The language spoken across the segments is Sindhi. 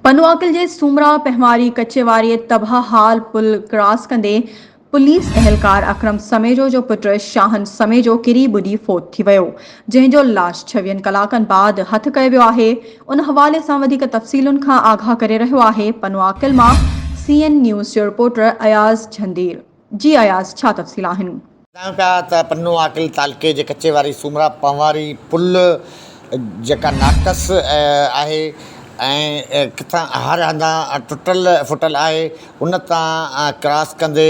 پنوعاقل جي سومرا پهنواري ڪچي واري تباهه حال پل ڪراس ڪندي پوليس اهلڪار اڪرم سميجو جو پٽ شاهن سميجو ڪري ٻڏي فوت ٿي ويو جنهن جو لاش ڇويهن ڪلاڪن بعد هٿ ڪيو ويو آهي ان حوالي سان وڌيڪ تفصيلن کان آگاهه ڪري رهيو آهي پنوعاقل مان سي اين نيوز جو رپورٽر اياز جهندير جي اياز ڇا تفصيل آهن. ٻڌايون پيا ته پنو عاقل تعلقي جي ڪچي واري سومرا پنهواري پل جيڪا ناقص آهي ۽ ڪٿان هر هنڌان ٽٽل ڦٽل آهي ان تان ڪراس ڪندي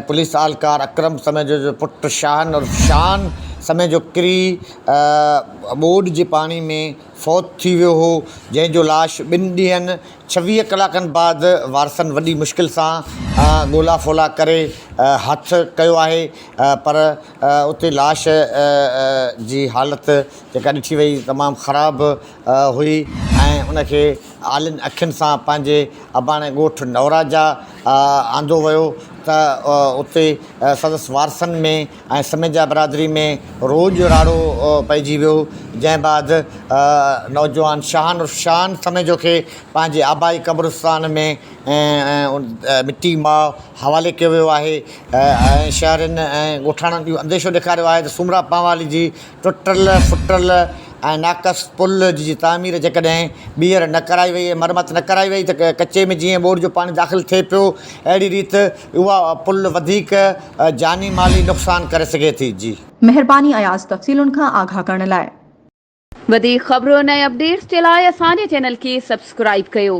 پوليس اهلڪار اڪرم سميجو جو پٽ شاهن عرف شان سميجو ڪري ٻوڏ جي پاڻي ۾ فوت ٿي ويو هو جنهن جو لاش ٻن ڏينهن 26 ڪلاڪن بعد وارثن وڏي مشڪل سان ڳولا ڦولا ڪري هٿ ڪيو آهي پر اتي لاش جي حالت جيڪا ڏٺي وئي تمام خراب هئي ۽ ان کي آلين اکين سان پنهنجي اباڻي ڳوٺ نوراجا آندو ويو ته اتي سندس وارثن ۾ ۽ سميجا برادري ۾ روڄ راڙو پئجي ويو، جنهن بعد نوجوان شاهن عرف شان سميجو کي پنهنجي آبائي قبرستان ۾ مٽي ماء حوالي ڪيو ويو آهي ۽ شهرين ۽ ڳوٺاڻن اهو انديشو ڏيکاريو آهي ته سومرا پانوالي جي ٽٽل ڦٽل ۽ ناقص پل جي تعمير جيڪڏهن ٻيهر نه ڪرائي وئي ۽ مرمت نه ڪرائي وئي ته ڪچي ۾ جيئن ٻوڏ جو پاڻي داخل ٿئي پيو اهڙي ريت اها پل وڌيڪ جاني مالي نقصان ڪري سگهي ٿي. جي. مهرباني اياز تفصيلن کان آگاهه ڪرڻ لاء. وڌيڪ خبرن ۽ اپڊيٽس جي لاء اسان جي چينل کي سبسڪرائيب ڪيو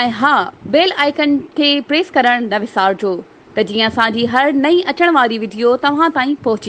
۽ ها بيل آئيڪن کي پريس ڪرڻ نه وسارجو ته جيئن اسان جي هر نئين اچڻ واري وڊيو توهان تائين پهچي.